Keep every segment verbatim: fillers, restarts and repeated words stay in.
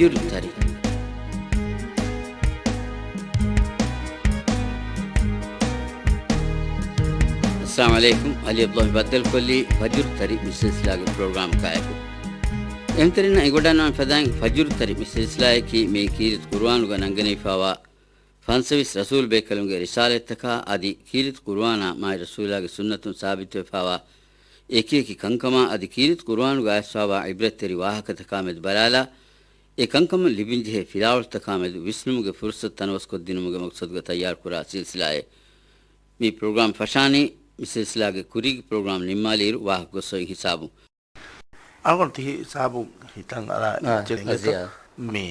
ފަޖުރު ތަރި. އައްސަލާމު ޢަލައިކުމް. އަލީ އަބްދުﷲ ބައްދަލުކޮށްލީ ފަޖުރު ތަރި މި ސިލްސިލާގެ ޕްރޮގްރާމަކާއެކު. އެހެންތެރިންނަށް އެނގިވަޑައިގަންނަވާން ފަދައިން ފަޖުރު ތަރި މި ސިލްސިލާއަކީ މިއީ ކީރިތި ޤުރުއާނުގަ ނަންގަނެވިފާވާ ފަންސަވީސް ރަސޫލު ބޭކަލުންގެ ރިސާލަތްތަކާ އަދި ކީރިތި ޤުރުއާނާ މާތް ރަސޫލާގެ ސުންނަތުން ސާބިތުވެފާވާ އެކިއެކި ކަންކަމާ އަދި ކީރިތި ޤުރުއާނުގަ އައިސްފާވާ ޢިބްރަތްތެރި ވާހަކަތަކާ މެދު ބަލާލާ، އެ ކަންކަމުން ލިބެންޖެހޭ ފިލާވަޅުތަކާ މެދު ވިސްނުމުގެ ފުރުޞަތު ތަނަވަސްކޮށްދިނުމުގެ މަޤްޞަދުގަ ތައްޔާރުކުރާ ސިލްސިލާއެއް. މި ޕްރޮގްރާމް ފަށާނީ، މި ސިލްސިލާގެ ކުރީގެ ޕްރޮގްރާމް ނިންމާލިއިރު ވާހަކަ ގޮއްސަވަން ހިސާބުން. އަޅުގަނޑު ތި ހިސާބުން ހިތަށް އަރާ އާ، އެއްޗެއް އަޒިޔާ. މި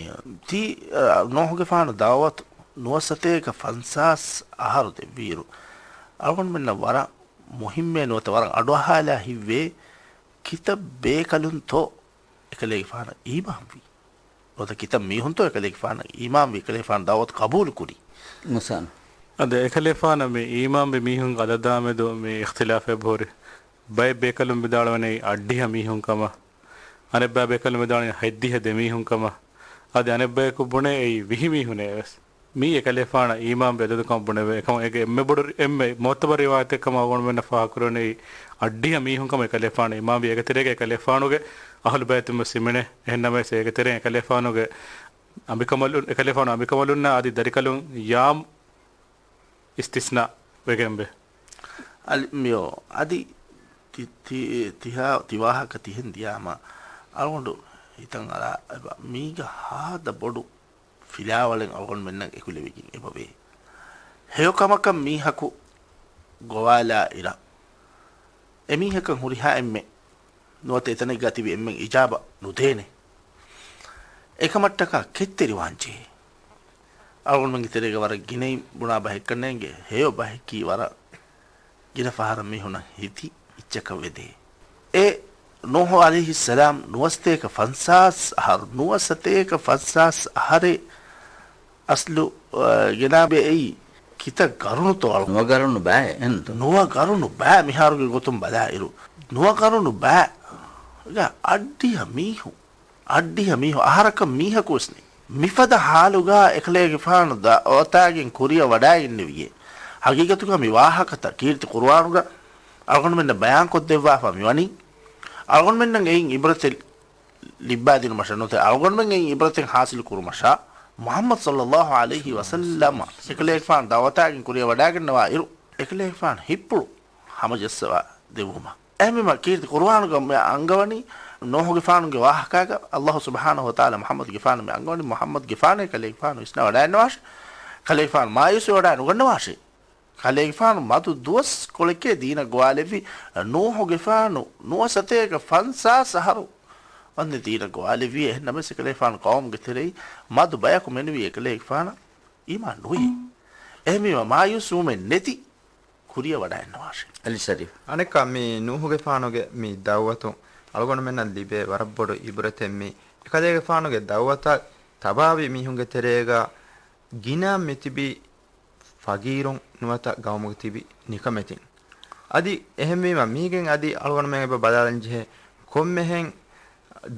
ތި، އާ، ނޫޙުގެފާނު ދަޢުވަތު ނުވަސަތޭކަ ފަންސާސް އަހަރު ދެއްވިއިރު، އަޅުގަނޑުމެންނަށް ވަރަށް މުހިއްމޭ ނުވަތަ ވަރަށް އަޑުއަހާލާ ހިތްވޭ، ކިތައް ބޭކަލުންތޯ އެކަލޭގެފާނަށް އީމާންވީ؟ ނުވަތަ ކިތައް މީހުންތޯ އެކަލޭގެފާނަށް އީމާންވީ، އެކަލޭގެފާނު ދަޢުވަތު ޤަބޫލު ކުރީ؟ އަދި އެކަލޭފާނަށް މި އީމާންވި މީހުން އަލަދާމެދު މި އިޚްތިލާފެއް އެބަހުރި. ބައެއް ބޭކަލުން ވިދާޅުވަނީ އަށްޑިހަ މީހުން ކަމަށް، އަނެއްބައި ބޭކަލުން ވިދާޅުވަނީ ހަތްދިހަ ދެ މީހުން ކަމަށް، އަދި އަނެއްބަޔަކު ބުނޭ އެއީ ވިހި މީހުނޭ ވެސް. މީ އެކަލޭފާނަށް އީމާންވި އަދަދުކަމަށް ބުނެވޭ. އެކަމަކު އޭގެ އެންމެ ބޮޑު، އެންމެ މުޢުތަބަރު ރިވާޔަތެއް ކަމަށް އަޅުގަނޑުމެންނަށް ފާހަގަކުރެވެނީ އަށްޑިހަ މީހުން ކަމަށް އެކަލޭފާނު އީމާންވި. އޭގެ ތެރޭގައި އެކަލޭފާނުގެ އަހުލު ބައިތުން ވެސް ހިމެނޭ. އެހެންނަމަވެސް އޭގެ ތެރެއިން އެކަލޭފާނުގެ އަނބިކަނބަލުން، އެކަލޭފާނު އަނބިކަނބަލުންނާ އަދި ދަރިކަލުން ޔާމް އިސްތިސްނާ ވެގެންވޭ. އަލި މިއޯ، އަދި ތި، ތި، ތިހާ، ތި ވާހަކަ ތިހެން ދިޔާމަ، އަޅުގަނޑު ހިތަށް އަރާ އެބަ، މީގަ ހާދަ ބޮޑު ފިލާވަޅެއް އަޅުގަނޑުމެންނަށް އެކުލެވިގެން އެބަވޭ. ހެޔޮކަމަކަށް މީހަކު ގޮވާލާ އިރަށް، އެމީހަކަށް ހުރިހާ އެންމެ ނުވަތަ އެތަނެއްގަ ތިބި އެންމެން އިޖާބަ ނުދޭނެ. އެކަމަށްޓަކާ ކެތްތެރިވާންޖެހޭ. އަޅުގަނޑުމެންގެ ތެރޭގަ ވަރަށް ގިނައިން ބުނާ ބަހެއްކަންނޭނގެ، ހެޔޮ ބަހަކީ ވަރަށް ގިނަ ފަހަރަށް މީހުންނަށް ހިތި އެއްޗަކަށް ވެދޭ. އެ ނޫޙު ޢަލައިހިއްސަލާމް ނުވަސަތޭކަ ފަންސާސް އަހަރު، ނުވަސަތޭކަ ފަންސާސް އަހަރެއް އަސްލު، އަ، ގެނާބެ އެއީ ކިތައް ގަރުނުތޯ އަޅު؟ ނުވަ ގަރުނު ބައެއް އެންތޯ؟ ނުވަ ގަރުނު ބައެއް މިހާރުގެ ގޮތުން ބަލާއިރު. ނުވަ ގަރުނު ބައެއް. އަށްޑިހަ މީހުން. އަށްޑިހަ މީހުން. އަހަރަކަށް މީހަކު ވެސް ނެތް. މިފަދަ ހާލުގަ އެކަލޭގެފާނު ދަ-، އޮތާގެން ކުރިއަށް ވަޑައިގެންނެވިއޭ. ހަގީގަތުގަ މި ވާހަކަތައް ކީރިތި ޤުރުއާނުގަ އަޅުގަނޑުމެންނަށް ބަޔާންކޮށްދެއްވާފަ މިވަނީ. އަޅުގަނޑުމެންނަށް އެއިން ޢިބްރަތެއް ލިއްބާދިނުމަށާ ނުވަތަ އަޅުގަނޑުމެން އެއިން ޢިބްރަތެއް ޙާޞިލު ކުރުމަށާ، މުޙައްމަދު ޞައްލައްލާހު ޢަލައިހި ވަސައްލަމަ އެކަލޭގެފާނު ދަޢުވަތާގެން ކުރިއަށް ވަޑައިގަންނަވާ އިރު، އެކަލޭގެފާނު ހިތްޕުޅު ހަމަޖައްސަވާ ދެއްވުމަށް. އެހެންވީމަ ކީރިތި ޤުރުއާނުގަ މި އަންގަވަނީ ނޫޙުގެފާނުގެ ވާހަކާގަ ﷲ ސުބްޙާނަހޫ ވަތަޢާލާ މުޙައްމަދުގެފާނަށް މި އަންގަވަނީ، މުޙައްމަދުގެފާނޭ ކަލޭގެފާނު ވިސްނަވަޑައިގަންނަވާށޭ. ކަލޭގެފާނު މާޔޫސްވެވަޑައި ނުގަންނަވާށޭ. ކަލޭގެފާނު މަދު ދުވަސްކޮޅެކޭ ދީނަށް ގޮވާލެއްވި ނޫޙުގެފާނު ނުވަސަތޭކަ ފަންސާސް އަހަރު ވަންދެން ދީނަށް ގޮވާލެއްވި. އެހެން ނަމަވެސް އެކަލޭގެފާނު ޤައުމުގެ ތެރެއިން މަދު ބަޔަކު މެނުވީ އެކަލޭގެފާނަށް އީމާން ނުވި. އެހެންވީމަ މާޔޫސްވުމެއް ނެތި ކުރިއަށް ވަޑައިގަންނަވާށޭ. އަލީ ޝަރީފް. އަނެއްކާ މި ނޫޙުގެފާނުގެ މި ދަޢުވަތުން އަޅުގަނޑުމެންނަށް ލިބޭ ވަރަށް ބޮޑު ޢިބްރަތެއް މީ. އެކަލޭގެފާނުގެ ދަޢުވަތަށް ތަބާވި މީހުންގެ ތެރޭގަ ގިނަ މިތިބީ ފަގީރުން ނުވަތަ ގައުމުގަ ތިބި ނިކަމެތިން. އަދި އެހެންވީމަ މީގެން އަދި އަޅުގަނޑުމެން އެބަ ބަލާލަން ޖެހޭ ކޮންމެހެން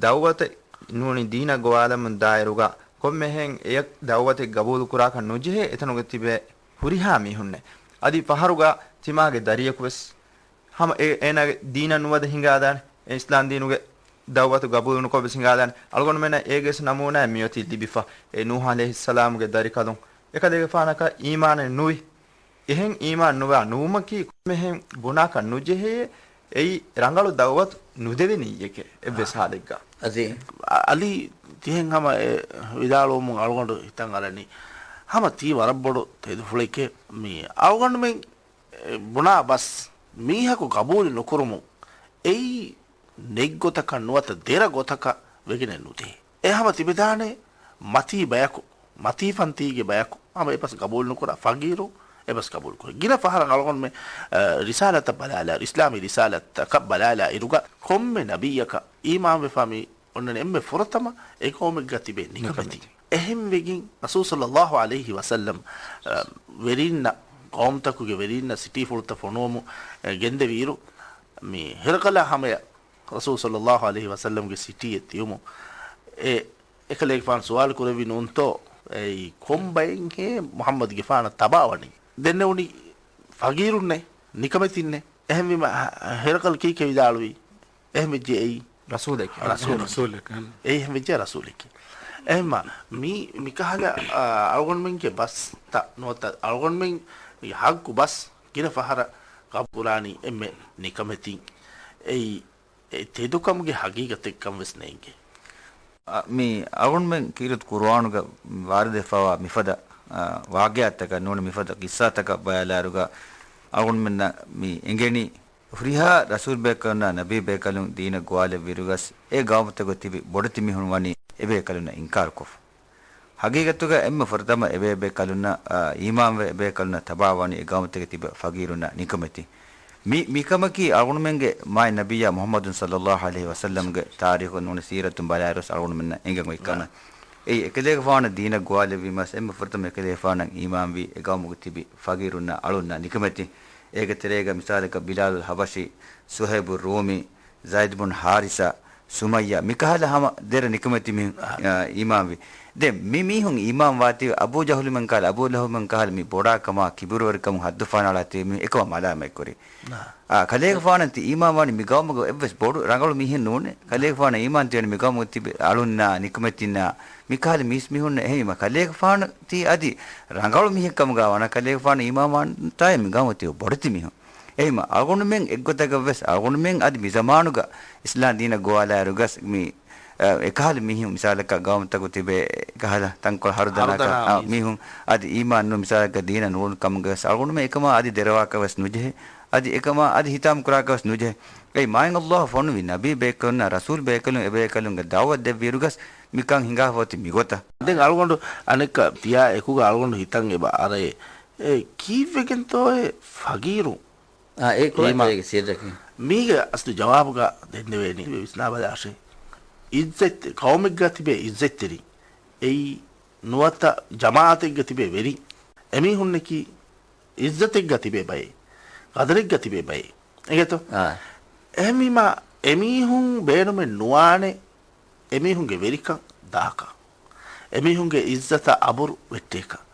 ދަޢުވަތެއް ނޫނީ ދީނަށް ގޮވާލަމުން ދާއިރުގަ ކޮންމެހެން އެޔަށް ދަޢުވަތެއް ގަބޫލު ކުރާކަށް ނުޖެހޭ އެތަނުގަ ތިބޭ ހުރިހާ މީހުންނެއް. އަދި ފަހަރުގަ ތިމާގެ ދަރިޔަކު ވެސް ހަމަ އެ، އޭނާގެ ދީނަށް ނުވަދެ ހިނގާދާނެ، އެ އިސްލާމް ދީނުގެ ދަޢުވަތު ގަބޫލު ނުކޮށް ވެސް ހިނގާދާނެ. އަޅުގަނޑުމެންނަށް އޭގެ ވެސް ނަމޫނާއެއް މިއޮތީ ލިބިފަ. އެ ނޫޙު ޢަލައިހިއްސަލާމުގެ ދަރިކަލުން އެކަލޭގެފާނަކަށް އީމާނެއް ނުވި. އެހެން އީމާން ނުވާ ނުވުމަކީ ކޮންމެހެން ބުނާކަށް ނުޖެހޭ، އެއީ ރަނގަޅު ދަޢުވަތު ނުދެވެނީއެކޭ އެއްވެސް ޙާލެއްގަ. އަދި އަ-، އަލީ ތިހެން ހަމަ އެ ވިދާޅުވުމުން އަޅުގަނޑު ހިތަށް އަރަނީ ހަމަ ތީ ވަރަށް ބޮޑު ތެދުފުޅެކޭ. މި އަޅުގަނޑުމެން ބުނާ ބަސް މީހަކު ގަބޫލު ނުކުރުމުން އެއީ ނެތް ގޮތަކަށް ނުވަތަ ދެރަ ގޮތަކަށް ވެގެނެއް ނުދޭ. އެ ހަމަ ތިބެދާނެ މަތީ ބަޔަކު، މަތީ ފަންތީގެ ބަޔަކު ހަމަ އެބަސް ގަބޫލު ނުކުރާ، ފަގީރު އެބަސް ގަބޫލު ކުރޭ. ގިނަ ފަހަރަށް އަޅުގަނޑުމެން، އަ، ރިސާލަތަށް ބަލާލާ، އިސްލާމީ ރިސާލަތަކަށް ބަލާލާ އިރުގަ ކޮންމެ ނަބިއްޔަކަށް އީމާންވެފާ މި އޮންނަނީ އެންމެ ފުރަތަމަ އެ ޤައުމެއްގަ ތިބޭ ނިކަމެތި. ނިކަމެތި. އެހެންވެގެން ރަސޫލު ޞައްލައްލާހު ޢަލައިހި ވަސައްލަމް، އަ، ވެރީންނަށް، ޤައުމުތަކުގެ ވެރީންނަށް ސިޓީފުޅުތައް ފޮނުވަމުން، އަ، ގެންދެވިއިރު، މި ހިރަޤަލާ ހަމަޔަށް ރަސޫލު ޞައްލައްލާހު ޢަލައިހި ވަސައްލަމްގެ ސިޓީއެއް ދިޔުމުން، އެ، އެކަލޭގެފާނު ސުވާލު ކުރެއްވި ނޫންތޯ؟ އެއީ ކޮން ބައެއްހޭ މުޙައްމަދުގެފާނަށް ތަބާވަނީ؟ ދެންނެވުނީ ފަގީރުންނޭ، ނިކަމެތިންނޭ. އެހެންވީމަ، ހ-، ހެރަކަލް ކީކޭ ވިދާޅުވީ؟ އެހެން ވެއްޖެ އެއީ ރަސޫލެކޭ. ރަސޫލެކޭ. ރަސޫލެކޭ. އެއީ އެހެން ވެއްޖެ ރަސޫލެކޭ. އެހެންމަ، މީ، މިކަހަލަ، އާ، އަޅުގަނޑުމެންގެ ބަސްތައް ނުވަތަ އަޅުގަނޑުމެން ހައްގު ބަސް ގިނަ ފަހަރަށް ގަބޫލުކުރާނީ އެންމެ ނިކަމެތިން. އެއީ އެ ތެދުކަމުގެ ހަގީގަތެއްކަން ވެސް ނޭނގޭ. އަ، މި އަޅުގަނޑުމެން ކީރިތި ޤުރުއާނުގަ ވާރިދުވެފަވާ މިފަދަ، އަ، ވާގިޢާތަކަށް ނޫނީ މިފަދަ ޤިއްޞާތަކަށް ބަލާލާއިރުގަ އަޅުގަނޑުމެންނަށް މި އެނގެނީ ހުރިހާ ރަސޫލްބޭކަލުންނާ ނަބީބޭކަލުން ދީނަށް ގޮވާލެއްވިއިރުގަސް އެ ގައުމުތަކުގަ ތިބި ބޮޑެތި މީހުން ވަނީ އެބޭކަލުންނަށް އިންކާރުކޮށްފަ. ހަގީގަތުގަ އެންމެ ފުރަތަމަ އެބޭބޭކަލުންނަށް، އާ، އީމާންވެ އެބޭކަލުންނަށް ތަބާވަނީ އެ ގައުމުތަކެއް ތިބި ފަގީރުންނާ ނިކަމެތި. މި، މިކަމަކީ އަޅުގަނޑުމެންގެ މާތް ނަބިއްޔާ މުޙައްމަދު ޞައްލައްލާހު ޢަލައިހި ވަސައްލަމްގެ ތާރީޚު ނޫނީ ސީރަތުން ބަލާއިރުވެސް އަޅުގަނޑުމެންނަށް އެނގެން އޮތް ކަމެއް. އެއީ އެކަލޭގެފާނަށް ދީނަށް ގޮވާލެއްވީމަސް އެންމެ ފުރަތަމަ އެކަލޭގެފާނަށް އީމާންވީ އެ ގައުމުގަ ތިބި ފަގީރުންނާ އަޅުންނާ ނިކަމެތި. އޭގެ ތެރޭގަ މިސާލަކަށް ބިލާލުލް ޙަބަޝީ، ޞުހައިބު ރޫމީ، ޒައިދު ބުން ޙާރިސާ، ސުމައްޔާ، މިކަހަލަ ހަމަ ދެރަ ނިކަމެތި މީހުން، އާ، އީމާންވި. ދެން މި މީހުން އީމާންވާތީ އަބޫ ޖަހުލުމެން ކަހަލަ، އަބޫ ލަހަބުމެން ކަހަލަ މި ބޮޑާކަމާ ކިބުރުވެރިކަމުން ޙައްދު ފަނާޅާތީ މީ އެކަމަށް މަލާމަތްކުރި. އާ، ކަލޭގެފާނަށް ތި އީމާންވާނީ މި ގައުމުގަ އެއްވެސް ބޮޑު ރަނގަޅު މީހެއް ނޫނޭ. ކަލޭގެފާނަށް އީމާން ތިވަނީ މި ގައުމުގަ ތިބި އަޅުންނާ ނިކަމެތިންނާ މިކަހަލަ މީސްމީހުންނަށް. އެހެންވީމަ ކަލޭގެފާނަށް ތި އަދި ރަނގަޅު މީހެއް ކަމުގަ ވަނީ ކަލޭގެފާނަށް އީމާންވާންތާއޭ މި ގައުމުގަ ތިބި ބޮޑެތި މީހުން. އެހެންވީމަ އަޅުގަނޑުމެން އެއްގޮތަކަށްވެސް އަޅުގަނޑުމެން އަދި މި ޒަމާނުގަ އިސްލާމް ދީނަށް ގޮވާލާއިރުގަސް މި، އަ، އެކަހަލަ މީހުން މިސާލަކަށް ގައުމުތަކު ތިބޭ އެކަހަލަ ތަންކޮޅެއް ހަރުދަނާކަށް، ހަރުދަނާ އަ، މީސް. މީހުން އަދި އީމާން ނުވެ މިސާލަކަށް ދީނަށް ނުވަން ކަމުގަވެސް އަޅުގަނޑުމެން އެކަމާ އަދި ދެރަވާކަށްވެސް ނުޖެހޭ. އަދި އެކަމާ އަދި ހިތާމަ ކުރާކަށްވެސް ނުޖެހޭ. އެއީ މާތް ﷲ ފޮނުވި ނަބީ ބޭކަލުންނާ ރަސޫލް ބޭކަލުން އެބޭކަލުންގެ ދަޢުވަތު ދެއްވިއިރުގަސް މިކަން ހިނގާފަ އޮތީ މިގޮތަށް. ދެން އަޅުގަނޑު އަނެއްކާ ތިޔާ އެކުގަ އަޅުގަނޑު ހިތަށް އެބަ އަރައޭ. އެ ކީއްވެގެންތޯއޭ ފަގީރު؟ އާ، އެ ކުރާ އީމާ. ތެރޭގެ ސިއްރަކީ. މީގެ އަސްލު ޖަވާބުގަ ދެންނެވޭނީ ވިސްނާބަލާށޭ. އިއްޒަތް، ޤައުމެއްގަ ތިބޭ އިއްޒަތްތެރިން. އެއީ ނުވަތަ ޖަމާޢަތެއްގަ ތިބޭ ވެރިން. އެމީހުންނަކީ އިއްޒަތެއްގަ ތިބޭ ބައެއް، ޤަދަރެއްގަ ތިބޭ ބައެއް. އެނގޭތޯ؟ އާ. އެހެންވީމާ، އެމީހުން ބޭނުމެއް ނުވާނެ، އެމީހުންގެ ވެރިކަން ދާކަށް، އެމީހުންގެ އިއްޒަތަށް އަބުރު ވެއްޓޭކަށް،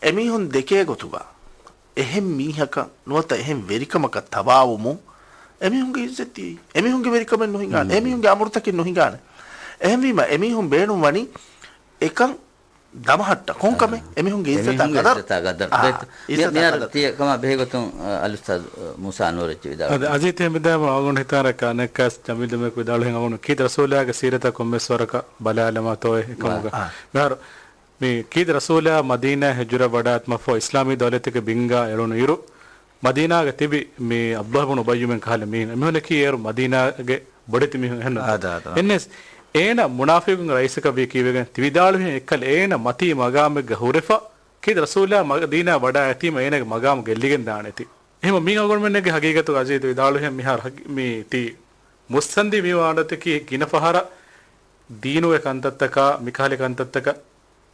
އެމީހުން ދެކޭ ގޮތުގަ އެހެން މީހަކަށް ނުވަތަ އެހެން ވެރިކަމަކަށް ތަބާވުމުން އެމީހުންގެ އިއްޒަތް ދިޔައީ. އެމީހުންގެ ވެރިކަމެއް ނުހިނގާނެ. އެމީހުންގެ އަމުރުތަކެއް ނުހިނގާނެ. އެހެންވީމަ، އެމީހުން ބޭނުން ވަނީ އެކަން ދަމަހައްޓަ ކޮންކަމެއް؟ އާ. އެމީހުންގެ އިއްޒަތާ އެމީހުންގެ ޤަދަރު. އިއްޒަތާ ޤަދަރު. އާ. ދެއްތަ؟ އިއްޒަތާ މި-، މިހާރު ޤަދަރު. ތިޔަ ކަމާ ބެހޭގޮތުން، އަ، އަލްއުސްތާޛު، އަ، މޫސާ އަންވަރު އެއްޗެއް ވިދާޅުވި. އަދި އަޒީޒް ތިހެން ވިދާޅުވާ އަޅުގަނޑު ހިތާރަކަށް އަނެއްކާސް ޖަމީލް ދެމެކު ވިދާޅުވިހެން އަޅުގަނޑު ކީރިތި ރަސޫލާގެ ސީރަތަށް ކޮންމެސް ވަރަކަށް ބަލާލަމާތޯއޭ އެކަމުގަ. އާ. މިހާރު މި ކީރިތި ރަސޫލާ މަދީނާ ހިޖުރަ ވަޑާތުމަށްފަހު އިސްލާމީ ދައުލަތެއްގެ ބިންގާ އެޅުނު އިރު، މަދީނާގަ ތިބި މި ޢަބްދުﷲ ބުނު އުބައްޔުމެން ކަހަލަ މީހުން. އެމީހުންނަކީ އޭރު މަދީނާގެ ބޮޑެތި މީހުން އެހެންނުތަ؟ އާދަ، އާދަ. އެންނެސް އޭނަ މުނާފިޤުންގެ ރައީސަކަށް ވީ ކީއްވެގެން ތި ވިދާޅުވިހެން އެއްކަލަ އޭނަ މަތީ މަގާމެއްގަ ހުރެފަ ކީރިތި ރަސޫލާ މަދީނާ ވަޑާ އެތީމަ އޭނަގެ މަގާމު ގެއްލިގެން ދާނެތީ. އެހެންވީމަ މީ އަޅުގަނޑުމެންނެއްގެ ހަގީގަތުގަ އަޒީޒް ވިދާޅުވިހެން މިހާރު ހަގީ-، މީ ތީ މުއްސަނދި މި ވާންޑަތަކީ ގިނަ ފަހަރަށް ދީނުގެ ކަންތައްތަކާ މިކަހަލަ ކަންތައްތަކަށް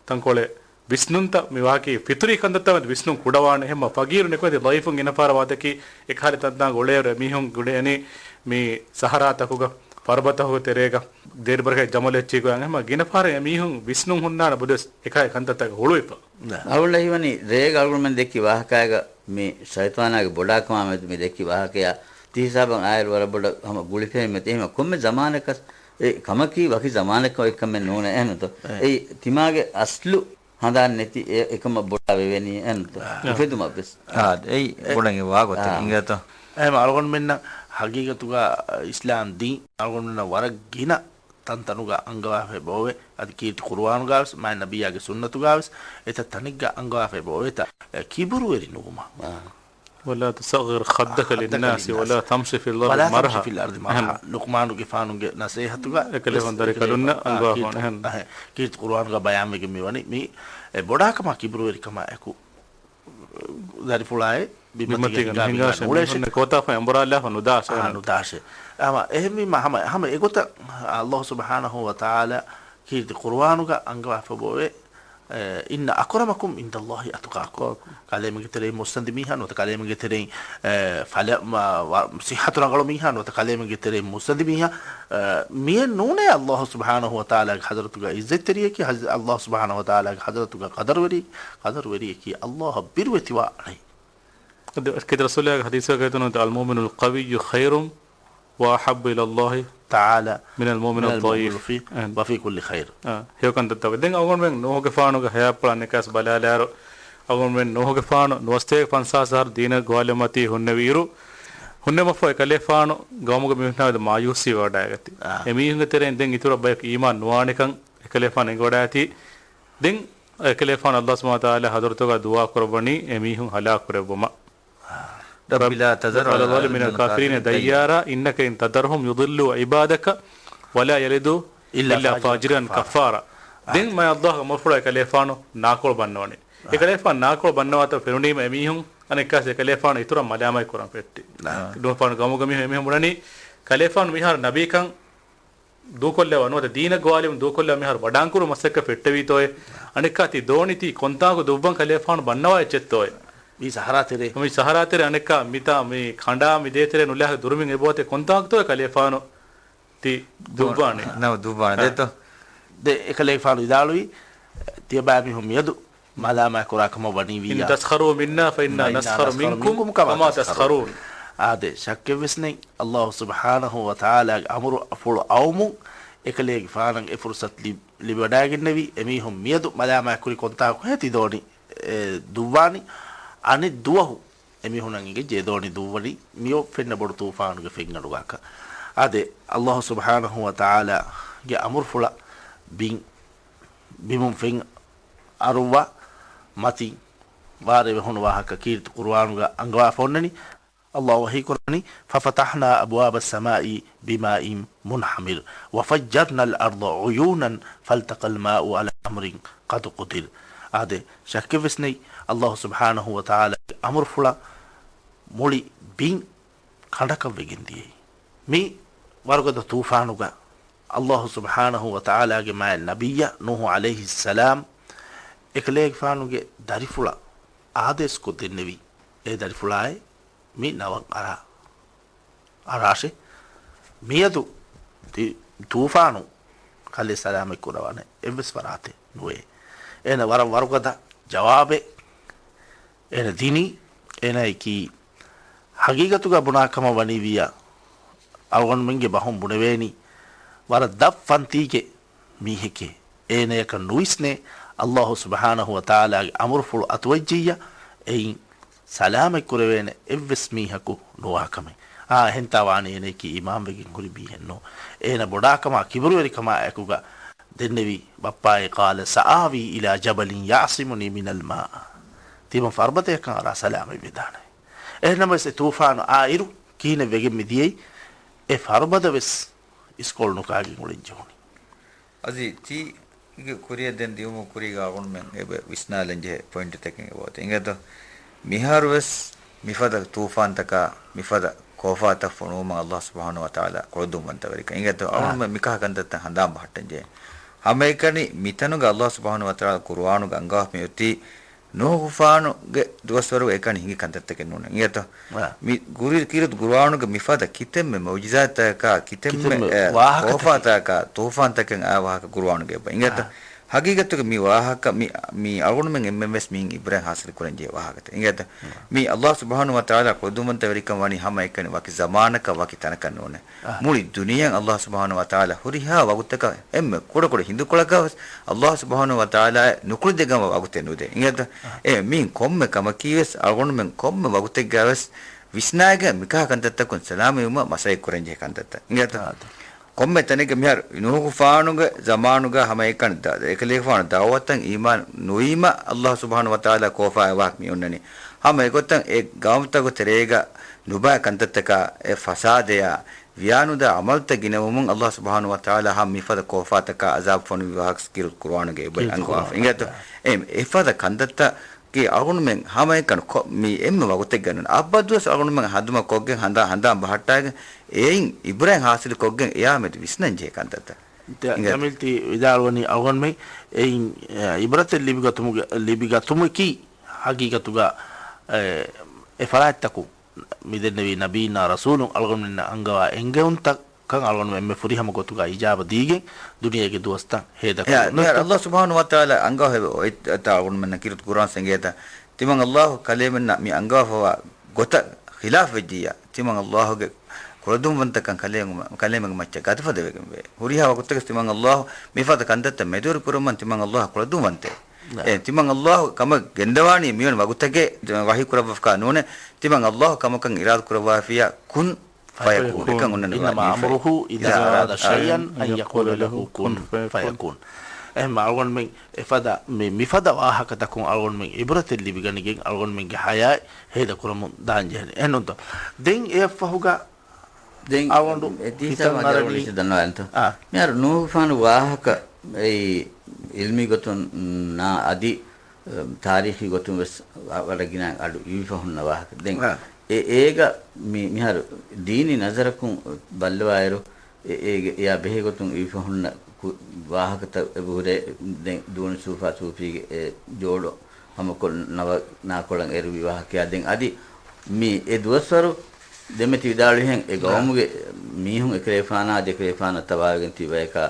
ތަންކޮޅެއް ވިސްނުންތައް މި ވާކީ ފިތުރީ ކަންތައްތައް ވިސްނުން ކުޑަވާނެ. އެހެންމަ ފަގީރު ނިކުމެތި ޟަޢީފުން ގިނަ ފަހަރަށް ވާތަކީ އެކަހަލަ ތަންތާނގަ އުޅޭއިރު އެމީހުން ގުޅޭނީ މި ސަހަރާތަކުގަ، ފަރުބަތަކުގެ ތެރޭގަ، ދޭރުބަރަކަށް ޖަމަލު އެއްޗިހި ގޮތް. އެހެންމަ ގިނަ ފަހަރަށް އެމީހުން ވިސްނުން ހުންނާނެ ބޮޑުވެސް އެކަހަލަ ކަންތައްތަކަށް ހުޅުވިފަ. އަޅުގަނޑަށް ހީވަނީ ރޭގަ އަޅުގަނޑުމެން ދެއްކި ވާހަކައިގަ މި ޝައިޠާނާގެ ބޮޑާކަމާ މެދު މި ދެއްކި ވާހަކަޔާ ތި ހިސާބަށް އާއިރު ވަރަށް ބޮޑަށް ހަމަ ގުޅިފައި މެދު. އެހެންމަ ކޮންމެ ޒަމާނަކަސް އެ ކަމަކީ ވަކި ޒަމާނެއްކަމަށް އޮތްކަމެއް ނޫނޭ އެހެންތޯ؟ އެ. އެއީ ތިމާގެ އަސްލު ހަނދާން ނެތި އެ އެކަމަށް ބޮޑާ ވެވޭނީ އެހެންތޯ؟ އެ. އުފެދުމަށްވެސް. އާ، އެއީ އެ. ބޮޑަށް ވާގޮތެއް އާ. އިނގޭތޯ؟ އެހެން އަޅުގަނޑުމެންނަށް ހަގީގަތުގަ އިސްލާމް ދީން އަޅުގަނޑުމެންނަށް ވަރަށް ގިނަ ތަންތަނުގަ އަންގަވާފައި ބޯވޭ. އަދި ކީރިތި ޤުރުއާނުގަވެސް، މާތް ނަބިއްޔާގެ ސުންނަތުގަވެސް އެތައް ތަނެއްގަ އަންގަވާފައި ބޯވޭތާ، އެ، ކިބުރުވެރި ނުވުމަށް. އާ. ولا تصعر خدك للناس ولا تمش في الأرض مرحا. ލުޤްމާނުގެފާނުގެ ނަސޭހަތުގަ އެކަލޭގެފާނު ދަރިކަލުންނަށް އަންގަވާފަ އޮންނަ އެހެން. އެ، ކީރިތި ޤުރުއާނުގަ ބަޔާންވެގެން މިވަނީ މި، އެ، ބޮޑާކަމާ ކިބުރުވެރިކަމާ އެކު ދަރިފުޅާއި ބިމަތީގަ ބިމަތީގަ ހިނގާ ނުހިނގާ ނުޅޭށޭ. ކޯތާފަ އަނބުރާލާފަ ނުދާށޭ. އާ، ނުދާށޭ. ހަމަ އެހެންވީމަ ހަމަ، ހަމަ އެގޮތަށް ﷲ ސުބްޙާނަހޫ ވަތަޢާލާ ކީރިތި ޤުރުއާނުގަ އަންގަވާފަ ބޯވޭ. އެ، إن أكرمكم عند الله أتقاكم. ކަލޭމެންގެ ތެރެއިން މުއްސަނދި މީހާ ނުވަތަ ކަލޭމެންގެ ތެރެއިން، އެ، ފަލަ-، މަ-، ވަ-، ސިއްހަތު ރަނގަޅު މީހާ ނުވަތަ ކަލޭމެންގެ ތެރެއިން މުއްސަނދި މީހާ، އެ، މިއެއް ނޫނޭ އައްލާހު ސުބްޙާނަހު ވަތަޢާލާގެ ޙަޟްރަތުގަ ޢިއްޒަތްތެރިޔަކީ، ޙަ-، އައްލާހު ސުބްޙާނަހު ވަތަޢާލާގެ ޙަޟްރަތުގަ ޤަދަރުވެރި-، ޤަދަރުވެރިޔަކީ އައްލާހަށް ބިރުވެތިވާ އަނެއް. އަދި ކީރިތި ރަސޫލާގެ ޙަދީޘެއްގައި ތުނު، المؤمن القوي خير وأحب إلى الله تعالى من المؤمن من المؤمن الضعيف. في، އެހެން. وفي كل خير. އާ، ހެޔޮކަންތައްތަކެއް. ދެން އަޅުގަނޑުމެން ނޫޙުގެފާނުގެ ޙަޔާތްޕުޅަށް އަނެއްކާސް ބަލާލާއިރު، އަޅުގަނޑުމެން ނޫޙުގެފާނު ނުވަސަތޭކަ ފަންސާސް އަހަރު ދީނަށް ގޮވާލުމަތީ ހުންނެވިއިރު، ހުންނެވުމަށްފަހު އެކަލޭފާނު ގައުމުގެ މީހުންނާ މެދު މާޔޫސީ ވަޑައިގަތީ. އާ. އެމީހުންގެ ތެރެއިން ދެން އިތުރަށް ބަޔަކު އީމާން ނުވާނެކަން އެކަލޭފާނު އެނގިވަޑައިގަތީ. ދެން އެކަލޭފާނު އައްލާހު ސުބްޙާނަހު ވަތަޢާލާ ޙަޟްރަތުގަ ދުޢާ ކުރައްވަނީ އެމީހުން ހަލާކު ކުރެއްވުމަށް. رب لا تذر على الأرض من الكافرين ديارا إنك إن تذرهم يضلوا عبادك ولا يلدوا إلا فاجرا كفارا. ދެން މާތް އައްލާހުގެ އަމުރުފުޅާ އެކަލޭފާނު ނާކޮޅު ބަންނަވަނީ. އެކަލޭފާނު ނާކޮޅު ބަންނަވާތަން ފެނުނީމަ އެމީހުން އަނެއްކާސް އެކަލޭފާނު އިތުރަށް މަލާމާތް ކުރަން ފެއްޓި. ނޫޙުގެފާނު ގައުމުގެ މީހުން އެމީހުން ބުނަނީ ކަލޭފާނު މިހާރު ނަބީކަން ދޫކޮށްލަވާ ނުވަތަ ދީނަށް ގޮވާލުމުން ދޫކޮށްލަވާ މިހާރު ވަޑާންކުރު މަސައްކަތް ފެއްޓެވީތޯއޭ؟ އަނެއްކާ ތި ދޯނި ތީ ކޮންތާކު ދުއްވަން ކަލޭފާނު ބަންނަވާ އެއްޗެއްތޯއޭ؟ މި ސަހަރާ ތެރޭ. މި ސަހަރާ ތެރޭ އަނެއްކާ މިތާ މި ކަނޑާ މި ދޭތެރޭ ނުލާހި ދުރުމިން އެބައޮތޭ ކޮންތާކުތޯއޭ ކަލޭފާނު ތި ދުއްވާނެ؟ ނަމަ ދުއްވާނެ. އާ. ދޭތޯ؟ ދެ އެކަލޭފާނު ވިދާޅުވީ، ތިޔަބައިމީހުން މިއަދު މަލާމާތް ކުރާ ކަމަށް ވަނީވިއްޔާ. إن تسخروا منا فإنا نسخر منكم كما تسخرون. އާދެ، ޝައްކެއްވެސް ނެތް. އައްލާހު ސުބްޙާނަހު ވަތަޢާލާގެ އަމުރުފުޅު އައުމުން އެކަލޭގެފާނަށް އެ ފުރުޞަތު ލި-، ލިބިވަޑައިގެންނެވި. އެމީހުން މިއަދު މަލާމާތްކުރި ކޮންތާކުހޭ ތި ދޯނި، އެ، ދުއްވާނީ؟ އަނެއް ދުވަހު އެމީހުނަށް އެނގިއްޖެ އެ ދޯނި ދުއްވަނީ މިއޮތް ފެންނަ ބޮޑު ތޫފާނުގެ ފެންގަނޑުގަކަށް. އާދެ، އައްލާހު ސުބްޙާނަހު ވަތަޢާލާގެ އަމުރުފުޅަށް ބިން، ބިމުން ފެން އަރުއްވާ މަތިން ވާރޭ ވެހުނު ވާހަކަ ކީރިތި ޤުރުއާނުގަ އަންގަވާފަ އޮންނަނީ. އައްލާހު ވަޙީ ކުރަނީ، ففتحنا أبواب السماء بماء منهمر وفجرنا الأرض عيونا فالتقى الماء على أمر قد قدر. އާދެ، ޝައްކެއްވެސް ނެތް، އައްލާހު ސުބްޙާނަހު ވަތަޢާލާގެ އަމުރުފުޅަށް މުޅި ބިން ކަނޑަކަށް ވެގެން ދިޔައީ. މި ވަރުގަދަ ތޫފާނުގަ އައްލާހު ސުބްޙާނަހު ވަތަޢާލާގެ މާތް ނަބިއްޔާ ނޫޙު ޢަލައިހިއްސަލާމް އެކަލޭގެފާނުގެ ދަރިފުޅަށް އާދޭސްކޮށް ދެންނެވި. އެ ދަރިފުޅާއި މި ނަވަން އަރާ، އަރާށޭ. މިއަދު ތި-، ތޫފާނު ކަލޭ ސަލާމަތް ކުރަވާނެ އެއްވެސް ފަރާތެއް ނުވޭ. އޭނަ ވަރަށް ވަރުގަދަ ޖަވާބެއް އޭނަ ދިނީ. އޭނައަކީ ހަގީގަތުގަ ބުނާ ކަމަށް ވަނީވިއްޔާ، އަޅުގަނޑުމެންގެ ބަހުން ބުނެވޭނީ ވަރަށް ދަށް ފަންތީގެ މީހެކޭ. އޭނަޔަކަށް ނުވިސްނޭ އައްލާހު ސުބްޙާނަހު ވަތަޢާލާގެ އަމުރުފުޅު އަތުވެއްޖިއްޔާ، އެއިން ސަލާމަތް ކުރެވޭނެ އެއްވެސް މީހަކު ނުވާކަމެއް. އާ، އެހެންތާ ވާނީ އޭނަޔަކީ އީމާންވެގެން ހުރި މީހެއް ނޫން. އޭނަ ބޮޑާކަމާ ކިބުރުވެރިކަމާ އެކުގަ ދެންނެވި ބައްޕާއޭ، قال سآوي إلى جبل يعصمني من الماء. ތިމަން ފަރުބަދަޔަކަށް އަރާ ސަލާމަތްވެދާނެ. އެހެންނަމަވެސް އެ ތޫފާނު އާއިރު ކިހިނެއް ވެގެން މި ދިޔައީ؟ އެ ފަރުބަދަވެސް އިސްކޮޅު ނުކާގެން އުޅެން ޖެހުނީ. އަޒީ، ތީގެ ކުރިއަށް ދެން ދިއުމުގެ ކުރީގަ އަޅުގަނޑުމެން އެބަ ވިސްނާލަން ޖެހޭ ޕޮއިންޓްތަކެއް އެބައޮތޭ. އިނގޭތޯ؟ މިހާރުވެސް މިފަދަ ތޫފާންތަކާ، މިފަދަ ކޯފާތައް ފޮނުވުމަށް އައްލާހު ސުބްޙާނަހު ވަތަޢާލާ ކުޅެދުންވަންތަވެރިކަން. އިނގޭތޯ؟ އަޅުގަނޑުމެން މިކަހަލަ ކަންތައްތައް ހަނދާން ބަހައްޓަން ޖެހޭ. ހަމައެކަނި މިތަނުގަ އައްލާހު ސުބްޙާނަހު ވަތަޢާލާ ޤުރުއާނުގަ އަންގާފަ މިއޮތީ ނޫޙުގެފާނުގެ ދުވަސްވަރުގަ އެކަނި ހިނގި ކަންތައްތަކެއް ނޫނޭ. އިނގޭތޯ؟ އާ. މި ގުރި-، ކީރިތި ޤުރުއާނުގެ މިފަދަ ކިތަންމެ މުޢުޖިޒާތްތަކާ، ކިތަންމެ، ކިތަންމެ އެ، ވާހަކަތަކެއް. ކޯފާތަކާ، ތޫފާންތަކެއް އާ ވާހަކަ ޤުރުއާނުގަ އެބަ. އިނގޭތޯ؟ އާ. ހަގީގަތުގަ މި ވާހަކަ، މި، މި އަޅުގަނޑުމެން އެންމެންވެސް މިއިން ޢިބްރަތް ޙާޞިލު ކުރަން ޖެހޭ ވާހަކަތައް. އިނގޭތޯ؟ އާ. މި އައްލާހު ސުބްޙާނަހު ވަތަޢާލާ ކުޅެދުންވަންތަވެރިކަން ވަނީ ހަމައެކަނި ވަކި ޒަމާނަކަށް ވަކި ތަނަކަށް ނޫނޭ. އާ. މުޅި ދުނިޔެއަށް އައްލާހު ސުބްޙާނަހު ވަތަޢާލާ ހުރިހާ ވަގުތަކަށް އެންމެ ކުޑަކުޑަ ހިނދުކޮޅަކަށް ވެސް އައްލާހު ސުބްޙާނަހު ވަތަޢާލާ ނުކުޅެދިޔަ ގަމަ ވަގުތެއް ނުދޭ. އިނގޭތޯ؟ އާ. އެ މީން ކޮންމެ ކަމަކީ ވެސް އަޅުގަނޑުމެން ކޮންމެ ވަގުތެއްގަ ވެސް ވިސްނާގެ މިކަހަ ކަންތައްތަކުން ސަލާމަތްވުމަށް މަސައްކަތް ކުރަން ޖެހޭ ކަންތައްތައް. އިނގޭތޯ؟ އާ. ކޮންމެ ތަނެއްގަ މިހާރު ނޫޙުގެފާނުގެ ޒަމާނުގަ ހަމައެކަނި ދަ-، އެކަލޭގެފާނު ދަޢުވަތަށް އީމާން ނުވީމަ އައްލާހު ސުބްޙާނަހު ވަތަޢާލާ ކޯފާ އެ ވާހަކަ މި އޮންނަނީ. ހަމަ އެގޮތަށް އެ ގައުމުތަކު ތެރޭގަ ނުބައި ކަންތައްތަކާ، އެ ފަސާދަޔާ، ވިޔާނުދާ ޢަމަލުތައް ގިނަވުމުން އައްލާހު ސުބްޙާނަހު ވަތަޢާލާ ހަމަ މިފަދަ ކޯފާތަކާ ޢަޒާބު ފޮނުވި ވާހަކަ ކީރިތި ޤުރުއާނުގަ އެބަ ކީރިތި އަންގަވާފަ. ޤުރުއާނުގަ. އިނގޭތޯ؟ އާ. އެ، އެފަދަ ކަންތައްތައް ކީ އަޅުގަނޑުމެން ހަމައެކަނި ކޮ-، މި އެންމެ ވަގުތެއްގަ ނޫން. އަބަދުވެސް އަޅުގަނޑުމެން ހަނދުމަ ކޮށްގެން ހަނދާ-، ހަނދާން ބަހައްޓާގެން އެއިން ޢިބްރަތް ޙާޞިލު ކޮށްގެން އެޔާ މެދު ވިސްނަން ޖެހޭ ކަންތައްތައް. ޖަ-، އިނގޭތޯ؟ ޖަމީލް ތި ވިދާޅުވަނީ އަޅުގަނޑުމެން އެއިން، އެ، އިބްރަތެއް ލިބިގަތުމުގެ، ލިބިގަތުމަކީ ހަގީގަތުގަ، އެ، އެ ފަރާތްތަކުން މިދެންނެވި ނަބީންނާ ރަސޫލުން އަޅުގަނޑުމެންނަށް އަންގަވާ އެންގެވުންތަކަށް އަޅުގަނޑުމެން އެންމެ ފުރިހަމަ ގޮތުގަ އިޖާބަ ދީގެން ދުނިޔޭގެ ދުވަސްތައް ހޭދަ އެ، ކުރަމުން މިހާރު ނުވަތަ؟ ﷲ ސުބްޙާނަހޫ ވަތަޢާލާ އަންގަވާފައިވޭ އޮތް އެތާ އަޅުގަނޑުމެންނަށް ކީރިތި ޤުރުއާން އެނގޭތާ، ތިމަން ﷲ ކަލޭމެންނަށް މި އަންގަވާފައިވާ ގޮތަށް ޚިލާފް ވެއްޖިއްޔާ، ތިމަން ﷲ ގެ ކުޅަދުންވަންތަކަން ކަލޭމެން، ކަލޭމެންގެ މައްޗަށް ގަދަފަދަވެގެންވޭ. ހުރިހާ ވަގުތަކަށް ތިމަން ﷲ މިފަދަ ކަންތައްތައް މެދުވެރި ކުރައްވަން ތިމަން ﷲ ކުޅަދުންވަންތޭ. ނާ. އެ، ތިމަން ﷲ ކަމަށް ގެންދަވާނީ މިވަނީ ވަގުތެއްގެ ވަޙީ ކުރައްވާފަ ނޫނޭ. ތިމަން ﷲ ކަމަކަށް އިރާދަ ކުރައްވާފިއްޔާ، ކުން ފަޔަކޫން. ފަޔަކޫން. އެކަން އޮންނަނީ. إنما أمره إذا أراد شيئا أن يقول له كن فيكون. އެހެން އަޅުގަނޑުމެން އެފަދަ މި، މިފަދަ ވާހަކަތަކުން އަޅުގަނޑުމެން އިބްރަތެއް ލިބިގަނެގެން އަޅުގަނޑުމެންގެ ޙަޔާތް ހޭދަ ކުރަމުން ދާން ޖެހޭނެ. އެހެންނޫންތޯ؟ ދެން އެއަށްފަހުގަ ދެން އަޅުގަނޑު އެ ތީސާ ހިތަށް މާ އަރަނީ ދަރުނިސް ދަންނަވާލަންތޯ؟ އާ. މިހާރު ނޫހުގެފާނު ވާހަކަ އެއީ އިލްމީ ގޮތުން ނާ އަދި، އަ، ތާރީޚީ ގޮތުން ވެސް ވަ-، ވަރަށް ގިނަ އަޑު އިވިފަ ހުންނަ ވާހަކަ. ދެން އާ. އެ، އޭގަ މި-، މިހާރު ދީނީ ނަޒަރަކުން ބައްލަވާއިރު، އެ-، އޭގެ އެޔާ ބެހޭގޮތުން އިވިފަ ހުންނަ ކު-، ވާހަކަތައް އެބަހުރޭ. ދެން ދޫނި ސޫފާ ސޫފީގެ އެ ޖޯޑު ހަމަކޮށް ނަވަ ނާކޮޅަށް އެރުވި ވާހަކަޔާ. ދެން އަދި މި އެ ދުވަސްވަރު ދެންމެ ތި ވިދާޅުވިހެން އެ ގައުމުގެ މީހުން އެކަލޭފާނާ ދެކަލޭފާނަށް ތަބާވެގެން ތި ބަޔަކާ،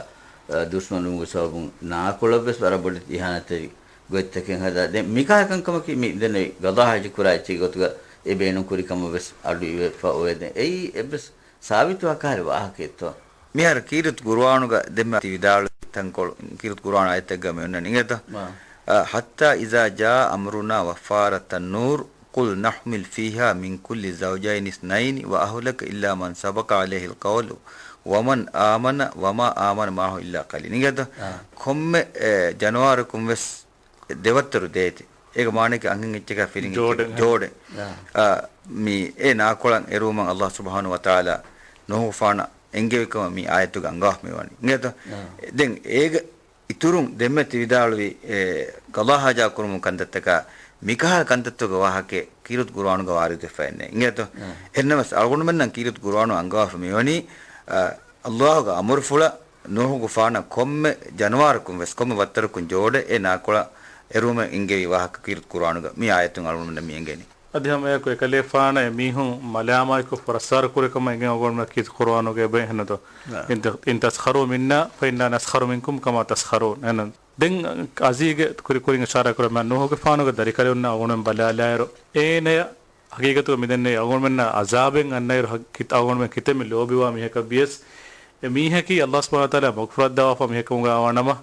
އަ، ދުޝްމަނުވުމުގެ ސަބަބުން ނާކޮޅަށް ވެސް ވަރަށް ބޮޑެތި އިހާނަތްތެރި ގޮތްތަކެއް ހަދާ. ދެން މިކަހަލަ ކަންކަމަކީ މި ދެންނެވި ގަޟާ ހައްޖު ކުރާ އެއްޗެއްގެ ގޮތުގަ އެ ބޭނުން ކުރި ކަމަށް ވެސް އަޑު އިވެފަ އޮވޭ. ދެން އެއީ އެއްވެސް ސާބިތުވާ ކަހަލަ ވާހަކައެއްތޯ؟ މިހާރު ކީރިތި ޤުރުއާނުގަ ދެންމެ ތި ވިދާޅުވި ތަންކޮޅު، ކީރިތި ޤުރުއާން އާޔަތެއްގަ މި އޮންނަނީ އިނގޭތޯ؟ އާ. އަ، حتى إذا جاء أمرنا وفارت النور قل نحمل فيها من كل زوجين اثنين وأهلك إلا من سبق عليه القول ومن آمن وما آمن معه إلا قليل. އިނގޭތޯ؟ އާ. ކޮންމެ، އެ، ޖަނަވާރަކުން ވެސް ދެވައްތަރު ދޭތި. އޭގެ މާނައަކީ އަންހެން އެއްޗަކާ ފިރިހެން ޖޯޑެއް. ޖޯޑެއް. އާ. އާ، މި އެ ނާކޮޅަށް އެރުވުމަށް ﷲ ސުބްޙާނަހޫ ވަތަޢާލާ ނޫޙުގެފާނަށް އެންގެވި ކަމަށް މި އާޔަތުގަ އަންގާފަ މިވަނީ. އިނގޭތޯ؟ އާ. ދެން އޭގެ އިތުރުން ދެންމެ ތި ވިދާޅުވި، އެ، ޤަޟާ ހައްޖާ ކުރުމުގެ ކަންތައްތަކާ މިކަހަލަ ކަންތައްތަކުގެ ވާހަކައެއް ކީރިތި ޤުރުއާނުގަ ވާރިދުވެފައެއް ނެތް. އިނގޭތޯ؟ އާ. އެހެންނަމަވެސް އަޅުގަނޑުމެންނަށް ކީރިތި ޤުރުއާނު އަންގަވާފަ މިވަނީ، އަ، ﷲ ގެ އަމުރުފުޅަށް ނޫޙުގެފާނަށް ކޮންމެ ޖަނަވާރަކުން ވެސް، ކޮންމެ ވައްތަރަކުން ޖޯޑެއް އެ ނާކޮޅަށް އެރުވުމަށް އެންގެވި ވާހަކަ ކީރިތި ޤުރުއާނުގަ މި އާޔަތުން އަޅުގަނޑުމެންނަށް މި އެނގޭނީ. އަދި ހަމައެއާއެކު އެކަލޭފާނަށް އެ މީހުން މަލާމާތްކޮށް ފުރައްސާރަ ކުރޭ ކަމަށް އެނގެން އަޅުގަނޑުމެންނަށް ކީރިތި ޤުރުއާނުގަ އެބަ އެހެންނުތޯ؟ އާ. إن، إن تسخروا منا فإنا نسخر منكم كما تسخرون. އެހެން ދެން އަޒީގެ ކުރި، ކުރިން އިޝާރާތް ކުރަމާ ނޫޙުގެފާނުގެ ދަރިކަލުންނަށް އަޅުގަނޑުމެން ބަލާލާއިރު، އޭނަޔަށް ހަގީގަތުގަ މިދެންނެވި އަޅުގަނޑުމެންނަށް ޢަޒާބެއް އަންނައިރު ހަ-، ކިތަ-، އަޅުގަނޑުމެން ކިތަންމެ ލޯބިވާ މީހަކަށް ވިޔަސް، އެ މީހަކީ ﷲ ސުބްޙާނަހޫ ވަތަޢާލާ މަގުފުރައްދަވާފަ މީހަކަމުގަ ވާނަމަ،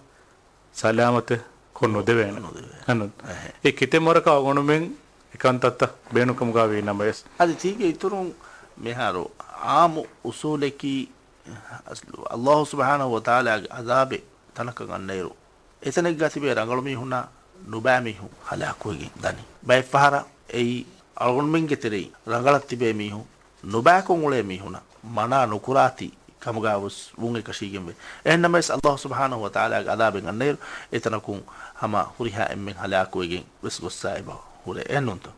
ސަލާމަތެއް ކޮށް ނުދެވޭނެ. ނުދެވޭނެ. އެހެން. އެހެން. އެ ކިތަންމެ ވަރަކަށް އަޅުގަނޑުމެން އެ ކަންތައްތައް ބޭނުންކަމުގަ ވީ ނަމަވެސް. އަދި ތީގެ އިތުރުން މިހާރު ޢާއްމު އުޞޫލަކީ، ﷲ ސުބްޙާނަހޫ ވަތަޢާލާގެ ޢަޒާބެއް ތަނަކަށް އަންނައިރު، އެތަނެއްގަ ތިބޭ ރަނގަޅު މީހުންނާ ނުބައި މީހުން ހަލާކުވެގެން ދަނީ. ބައެއް ފަހަރަށް އެއީ އަޅުގަނޑުމެންގެ ތެރެއިން ރަނގަޅަށް ތިބޭ މީހުން ނުބައިކޮށް އުޅޭ މީހުންނަށް މަނާ ނުކުރާތީ ކަމުގަ ވެސް ވުން އެކަށީގެންވޭ. އެހެންނަމަވެސް ﷲ ސުބްޙާނަހޫ ވަތަޢާލާގެ ޢަޛާބެއް އަންނައިރު އެތަނަކުން ހަމަ ހުރިހާ އެންމެން ހަލާކުވެގެން ވެސް ގޮއްސަ އެބަ ހުރޭ. އެހެންނޫންތޯ؟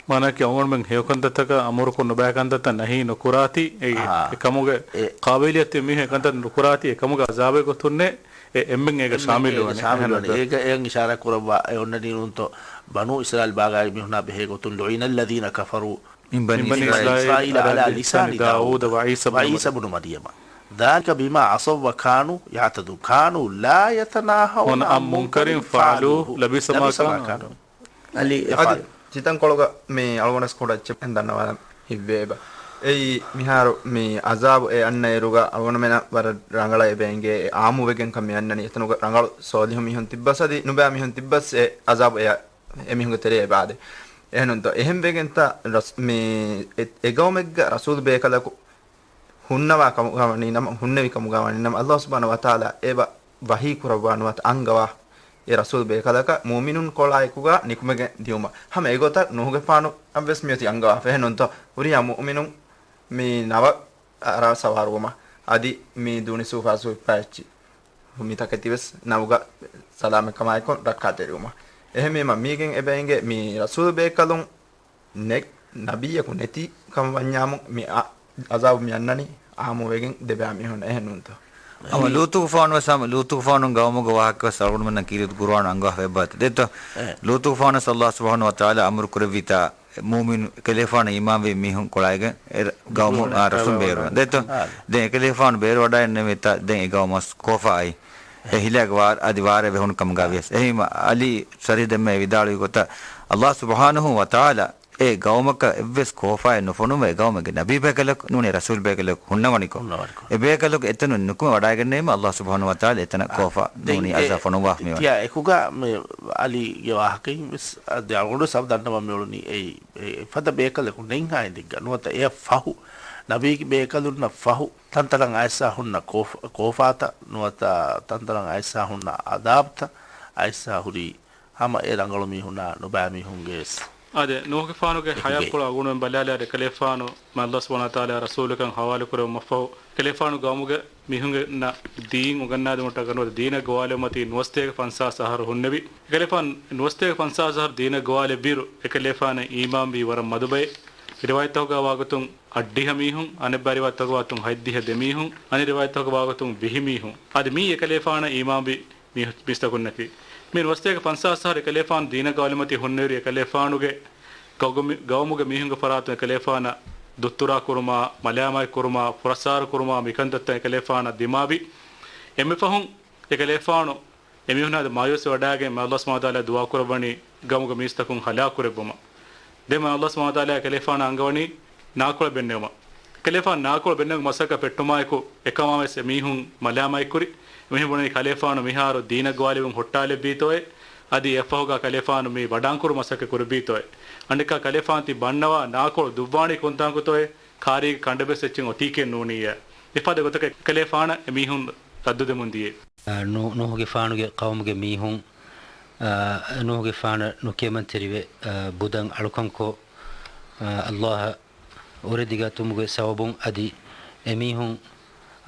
މާނައަކީ އަޅުގަނޑުމެން ހެޔޮ ކަންތައްތަކަށް އަމުރުކޮށް ނުބައި ކަންތައްތައް ނަހީ ނުކުރާތީ، އެ، އާ. އެކަމުގެ އެ ޤާބިލިއްޔަތު މީހުން އެކަންތައް ނުކުރާތީ، އެކަމުގެ ޢަޛާބެއް ގޮތުންނޭ އެ އެންމެން އޭގަ އެންމެން ޝާމިލު އޭގަ ވަނީ. ޝާމިލު ވަނީ. އެހެންނޫންތޯ؟ އޭގަ އެހެން އިޝާރާތް ކުރައްވާ އެ އޮންނަނީ ނޫންތޯ؟ ބަނޫ އިސްރާއީލް ބާގާގެ މީހުންނާ ބެހޭ ގޮތުން لعن الذين كفروا من بني إسرائيل على لسان داود وعيسى بن مريم ذلك بما عصوا وكانوا يعتدون كانوا لا يتناهون عن منكر فعلوه لبئس ما كانوا. އަދި ތިތަންކޮޅުގަ މި އަޅުގަނޑަސް ކުޑަ އެއްޗެއް ދަންނަވާލަން ހިތްވޭ އެބަ. އެއީ މިހާރު މި ޢަޒާބު އެ އަންނައިރުގަ އަޅުގަނޑުމެނަށް ވަރަށް ރަނގަޅަށް އެބަ އެނގޭ އެ ޢާއްމުވެގެން ކަން މި އަންނަނީ. އެތަނުގަ ރަނގަޅު ޞާލިޙު މީހުން ތިއްބަސް އަދި ނުބައި މީހުން ތިއްބަސް އެ ޢަޒާބު އެ އެމީހުންގެ ތެރެއަށް އެބަ އާދޭ. އެހެންނޫންތޯ؟ އެހެންވެގެންތާ ރަސް-، މި އެ، އެގައުމެއްގަ ރަސޫލު ބޭކަލަކު ހުންނަވާ ކަމުގަ ވަނީ ނަމަ، ހުންނެވި ކަމުގަ ވަނީ ނަމަ، ﷲ ސުބްޙާނަހޫ ވަތަޢާލާ އެބަ ވަޙީ ކުރައްވާ ނުވަތަ އަންގަވާ އެ ރަސޫލު ބޭކަލަކަށް މުއުމިނުން ކޮޅާއެކުގަ ނިކުމެގެން ދިއުމަށް. ހަމަ އެގޮތަށް ނޫޙުގެފާނު އަށްވެސް މިއޮތީ އަންގަވާފަ. އެހެންނޫންތޯ؟ ހުރިހާ މުއުމިނުން މި ނަވަ އަރާ ސަވާރުވުމަށް. އަދި މި ދޫނި ސޫފާ ސޫފާ އެއްޗި މި ތަކެތިވެސް ނަވުގަ ސަލާމަތްކަމާއެކު ރައްކާތެރިވުމަށް. އެހެންވީމަ މީގެން އެބަ އެނގޭ މި ރަސޫލު ބޭކަލުން ނެ-، ނަބިއްޔަކު ނެތި ކަމަށް ވަންޏާމު މި އަ-، ޢަޒާބު މި އަންނަނީ ޢާއްމުވެގެން ދެބައި މީހުންނަށް. އެހެންނޫންތޯ؟ އަމަ ލޫޠުގެފާނު ވެސް، އަމަ ލޫޠުގެފާނު ގައުމުގެ ވާހަކަ ވެސް އަޅުގަނޑުމެންނަށް ކީރިތި ޤުރުއާނު އަންގާފަ އެއްބާތު. ދެއްތޯ؟ އެ. ލޫޠުގެފާނު ވެސް ﷲ ސުބްޙާނަހޫ ވަތަޢާލާ އަމުރު ކުރެއްވިތާ، މުއުމިނު އެކަލޭފާނު އީމާންވި މީހުން ކޮޅައިގެން އެ ގައުމު، އާ، ރަސުން ބޭރުވަން. ދެއްތޯ؟ ދެން އެކަލޭފާނު ބޭރުވަޑައިންނެވިތާ، ދެން އެ ގައުމަސް ކޯފާ އައި. އެ ހިލާގެ ވާރ-، އަދި ވާރޭ ވެހުނު ކަމުގަ ވިޔަސް. އެހީމަ ޢަލީ ޝަރީ ދެންމެ ވިދާޅުވި ގޮތަށް، ﷲ ސުބްޙާނަހޫ ވަތަޢާލާ އެ ގައުމަކަށް އެއްވެސް ކޯފާއެއް ނުފޮނުވެ، އެ ގައުމެއްގެ ނަބީ ބޭކަލަކު ނޫނީ ރަސޫލް ބޭކަލަކު ހުންނަވަނިކޮށް، އެ ބޭކަލަކު އެތަނުން ނުކުމެ ވަޑައިގެންނެވީމަ، ﷲ ސުބްޙާނަހޫ ވަތަޢާލާ އެތަނަށް ކޯފާ ނޫނީ އަޒާ ފޮނުއްވާފަ މިވަނީ. އެކުގަ މި ޢަލީގެ ވާހަކައިން ވެސް އަދި އަޅުގަނޑު ސަބް ދަންނަވަން މިއުޅުނީ އެއީ، އެ ފަދަ ބޭކަލަކު ނެތްހާ އިނދެއްގަ ނުވަތަ އެއަށް ފަހު، ނަބީގެ ބޭކަލުންނަށް ފަހު ތަންތަނަށް އައިސް ހުންނަ ކޯފ-، ކޯފާތައް ނުވަތަ ތަންތަނަށް އައިސް ހުންނަ ޢަޛާބުތައް އައިސް ހުރީ ހަމަ އެ ރަނގަޅު މީހުންނާ ނުބައި މީހުންގެ ވެސް. އާދެ، ނޫހުގެފާނުގެ އެކުގައި. ޙަޔާތްޕުޅު އަޅުގަނޑުމެން ބަލާލާ އެކަލޭފާނު މާ ﷲ ސުބްޙާނަހޫ ވަތަޢާލާ ރަސޫލުކަން ޙަވާލުކުރެއްވުމަށްފަހު، އެކަލޭފާނު ގައުމުގެ މީހުންނަށް ދީން އުނގަންނާދިނުމަށްޓަކަ ނުވަތަ ދީނަށް ގޮވާލެވުމަތީ ނުވަސަތޭކަ ފަންސާސް އަހަރު ހުންނެވި. އެކަލޭފާނު ނުވަސަތޭކަ ފަންސާސް އަހަރު ދީނަށް ގޮވާލެއްވިއިރު، އެކަލޭފާނަށް އީމާންވީ ވަރަށް މަދުބައެއް. ރިވާޔަތްތަކުގަ ވާގޮތުން އަށްޑިހަ މީހުން، އަނެއްބައި ރިވާޔަތްތަކުގަ ވާގޮތުން ހަތްދިހަ ދެ މީހުން، އަނެއް ރިވާޔަތްތަކުގަ ވާގޮތުން ވިހި މީހުން. އަދި މީ އެކަލޭފާނަށް އީމާންވި މީ-، މީސްތަކުންނަކީ. މި ނުވަސަތޭކަ ފަންސާސް އަހަރު އެކަލޭފާނު ދީނަށް ގައުލުމަތީ ހުންނެވިއިރު އެކަލޭފާނުގެ ގައުމު-، ގައުމުގެ މީހުންގެ ފަރާތުން އެކަލޭފާނަށް ދުއްތުރާ ކުރުމާ، މަލާމާތް ކުރުމާ، މިކަންތައްތައް އެކަލޭފާނަށް ދިމާވި. އެންމެ ފަހުން އެކަލޭފާނު އެމީހުން އަދި މާޔޫސް ވަޑާގެން މާ ﷲ ސުބްޙާނަހޫ ވަތަޢާލާ ދުޢާ ކުރައްވަނީ ގައުމުގެ މީސްތަކުން ހަލާކު ކުރެއްވުމަށް. ދެން މާ ﷲ ސުބްޙާނަހޫ ވަތަޢާލާ އެކަލޭފާނަށް އަންގަވަނީ ނާކޮޅެއް ބެންނެވުމަށް. ކަލޭފާނު ނާކޮޅު ބެންނެވުމުގެ މަސައްކަތް ފެއްޓުމާއެކު އެކަމާވެސް އެމީހުން މަލާމާތްކުރި. އެމީހުން ބުނަނީ ކަލޭފާނު މިހާރު ދީނަށް ގޮވާލެވުން ހުއްޓާލެއްވީތޯއޭ، އަދި އެއަށްފަހުގަ ކަލޭފާނު މި ވަޑާންކުރު މަސައްކަތް ކުރެއްވީތޯއޭ. އަނެއްކާ ކަލޭފާނު ތި ބަންނަވާ ނާކޮޅު ދުއްވާނީ ކޮންތާނގޮތޯއޭ، ކާރީގެ ކަނޑެއްވެސް އެއްޗެއް އޮތީކޭ ނޫނީއޭ. މިފަދަ ގޮތަކަށް ކަލޭފާނަށް އެމީހުން ރައްދުދެމުން ދިޔަ. އާ، ނޫ-، ނޫހުގެފާނުގެ ޤައުމުގެ މީހުން، އާ، ނޫހުގެފާނަށް ނުކިޔަމަންތެރިވެ، އާ، ބުދަން އަޅުކަންކޮށް، އާ، ﷲ އަށް އުރެދިގަތުމުގެ ސަބަބުން އަދި އެމީހުން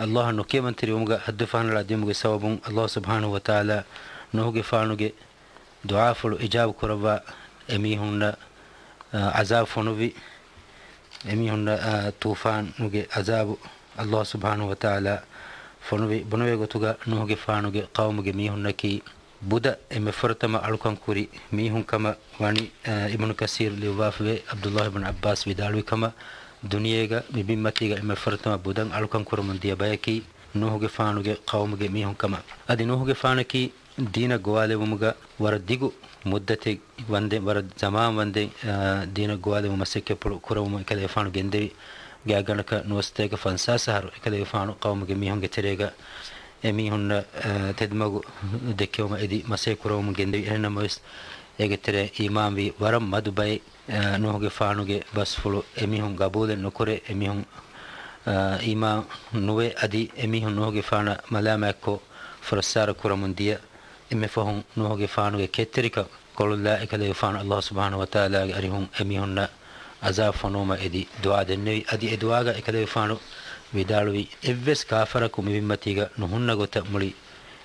ﷲ އަށް ނުކިޔަމަންތެރިވުމުގަ ޙައްދު ފަހަނަޅާ ދިޔުމުގެ ސަބަބުން ﷲ ސުބްޙާނަހޫ ވަތަޢާލާ ނޫހުގެފާނުގެ ދުޢާފުޅު އިޖާބަ ކުރައްވާ އެމީހުންނަށް، އާ، ޢަޒާބު ފޮނުއްވި. އެމީހުންނަށް، އާ، ޠޫފާނުގެ ޢަޒާބު ﷲ ސުބްޙާނަހޫ ވަތަޢާލާ ފޮނުވި. ބުނެވޭ ގޮތުގަ ނޫހުގެފާނުގެ ޤައުމުގެ މީހުންނަކީ ބުދަ އެންމެ ފުރަތަމަ އަޅުކަން ކުރި މީހުން ކަމަށް ވަނީ، އާ، އިބްނު ކަސީރު ލިޔުއްވާފަވޭ، ޢަބްދުﷲ އިބްނު ޢައްބާސް ވިދާޅުވި ކަމަށް، ދުނިޔޭގަ މި ބިންމަތީގަ އެންމެ ފުރަތަމަ ބުދަން އަޅުކަން ކުރަމުން ދިޔަ ބަޔަކީ ނޫހުގެފާނުގެ ޤައުމުގެ މީހުން ކަމަށް. އަދި ނޫހުގެފާނަކީ ދީނަށް ގޮވާލެވުމުގަ ވަރަށް ދިގު މުއްދަތެއް ވަންދެން، ވަރަށް ޒަމާން ވަންދެން، އާ، ދީނަށް ގޮވާލެވުމުގެ މަސައްކަތްޕުޅު ކުރަމުން އެކަލޭގެފާނު ގެންދެވި. ގާތްގަނޑަކަށް ނުވަސަތޭކަ ފަންސާސް އަހަރު އެކަލޭގެފާނު ޤައުމުގެ މީހުންގެ ތެރޭގަ އެމީހުންނަށް، އާ، ތެދުމަގު ދެއްކެވުމަށް އެދި މަސައްކަތް ކުރަމުން ގެންދެވި. އެހެންނަމަވެސް، އޭގެ ތެރޭ އީމާންވީ ވަރަށް މަދު ބައެއް، އާ، ނޫހުގެފާނުގެ ބަސްފުޅު އެމީހުން ގަބޫލެއް ނުކުރޭ. އެމީހުން، އާ، އީމާން ނުވޭ. އަދި އެމީހުން ނޫހުގެފާނަށް މަލާމާތްކޮށް ފުރައްސާރަ ކުރަމުން ދިޔަ. އެންމެ ފަހުން ނޫހުގެފާނުގެ ކެތްތެރިކަން ކޮޅުލާ އެކަލޭގެފާނު ﷲ ސުބްޙާނަހޫ ވަތަޢާލާގެ އަރިހުން އެމީހުންނަށް ޢަޒާބު ފޮނުވުމަށް އެދި ދުޢާ ދެންނެވި. އަދި އެ ދުޢާގަ އެކަލޭގެފާނު ވިދާޅުވި، އެއްވެސް ކާފަރަކު މި ބިންމަތީގަ ނުހުންނަ ގޮތަށް މުޅި،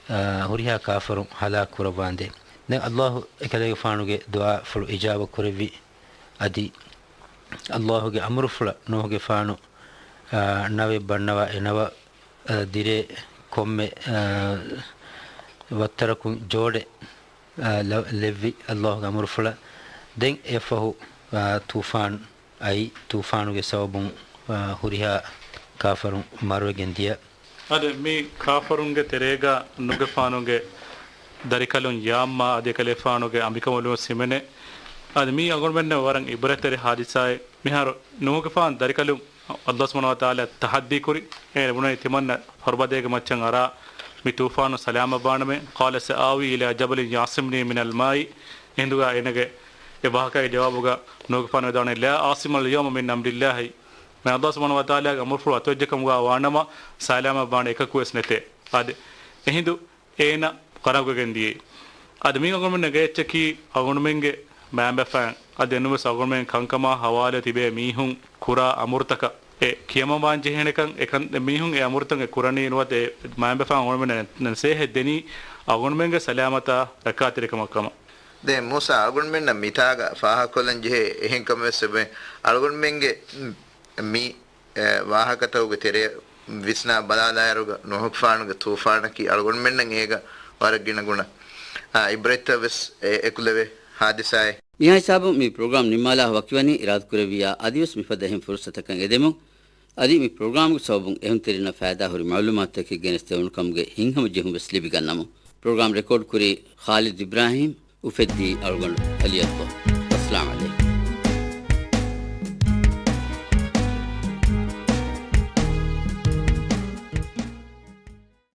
އާ، ހުރިހާ ކާފަރުން ހަލާކު ކުރައްވާނދޭ. ދެން ﷲ އެކަލޭގެފާނުގެ ދުޢާފުޅު އިޖާބަ ކުރެއްވި. އަދި ﷲ ގެ އަމުރުފުޅަށް ނޫހުގެފާނު، އާ، ނަވެއް ބަންނަވާ އެ ނަވަށް، އާ، ދިރޭ ކޮންމެ، އާ، ވައްތަރަކުން ޖޯޑެއް، އާ، ލަ-، ލެއްވި ﷲ ގެ އަމުރުފުޅަށް. ދެން އެއަށްފަހު، އާ، ޠޫފާން އައި، ޠޫފާނުގެ ސަބަބުން، އާ، ހުރިހާ ކާފަރުން މަރުވެގެން ދިޔަ. އަދި މި ކާފަރުންގެ ތެރޭގަ ނޫހުގެފާނުގެ ދަރިކަލުން ޔާމް އާ އަދި އެކަލޭގެފާނުގެ އަނބިކަނބަލުން ވެސް ހިމެނޭ. އަދި މީ އަޅުގަނޑުމެންނަށް ވަރަށް އިބްރަތްތެރި ހާދިސާއެއް. މިހާރު ނޫހުގެފާނު ދަރިކަލުން ﷲ ސުބްޙާނަހޫ ވަތަޢާލާ ތަޙައްދީ ކުރި. އޭނަ ބުނަނީ ތިމަންނަ ހޮރުބަދޭގެ މައްޗަށް އަރާ މި ޠޫފާނު ސަލާމަތްވާނަމޭ. قال سآوي إلى جبل يعصمني من الماء. އެހިނދުގަ އޭނަގެ އެ ވާހަކައިގެ ޖަވާބުގަ ނޫހުގެފާނު ވިދާޅުވި، لا عاصم اليوم من أمر الله. މި ﷲ ސުބްޙާނަހޫ ވަތަޢާލާގެ އަމުރުފުޅު އަތުވެއްޖެކަމުގަ ވާނަމަ، ސަލާމަތްވާނެ އެކަކުވެސް ނެތޭ. އަދި އެހިނދު އޭނަ ޣަރަޤުވެގެން ދިޔައީ. އަދި މީ އަޅުގަނޑުމެންނަށް ގެ އެއްޗަކީ އަޅުގަނޑުމެންގެ މައިންބަފައިން އަދި އެންމެވެސް އަޅުގަނޑުމެން ކަންކަމާ ހަވާލުވެ ތިބޭ މީހުން ކުރާ އަމުރުތަކަށް އެ ކިޔަމަންވާން ޖެހޭނެކަން، އެކަން މީހުން އެ އަމުރުތައް އެ ކުރަނީ ނުވަތަ އެ މައިންބަފައިން އަޅުގަނޑުމެންނަށް ނަސޭހަތް ދެނީ އަޅުގަނޑުމެންގެ ސަލާމަތާ ރައްކާތެރިކަމަށް ކަމަށް. ދެން މޫސާ އަޅުގަނޑުމެންނަށް މިތާގަ ފާހަގަކޮށްލަން ޖެހޭ އެހެން ކަމެއް ވެސް އެބަ-، އަޅުގަނޑުމެންގެ މި އެ، ވާހަކަތަކުގެ ތެރެ-، ވިސްނާ ބަލާލާއިރުގަ ނޫހުގެފާނުގެ ތޫފާނަކީ އަޅުގަނޑުމެންނަށް އޭގަ ވަރަށް ގިނަ ގުނަ، އާ، އިބްރަތްތައް ވެސް އެ، އެކުލެވޭ ހާދިސާއެއް. މިހާ ހިސާބުން މި ޕްރޮގްރާމް ނިންމާލާ ވަކިވަނީ އިރާދަކުރެއްވިއްޔާ އަދިވެސް މިފަދަ އެހެން ފުރުސަތަކަށް އެދެމުން. އަދި މި ޕްރޮގްރާމްގެ ސަބަބުން އެހުންތެރިންނަށް ފައިދާހުރި މައުލޫމާތުތަކެއް ގެނެސްދެވުނު ކަމުގެ ހިތްހަމަޖެހުން ވެސް ލިބިގަންނަމުން. ޕްރޮގްރާމް ރެކޯޑް ކުރީ ޚާލިދު އިބްރާހީމް، އުފެއްދީ އަޅުގަނޑު އަލީ އަކްބަރު. އައްސަލާމް ޢަލައިކުމް.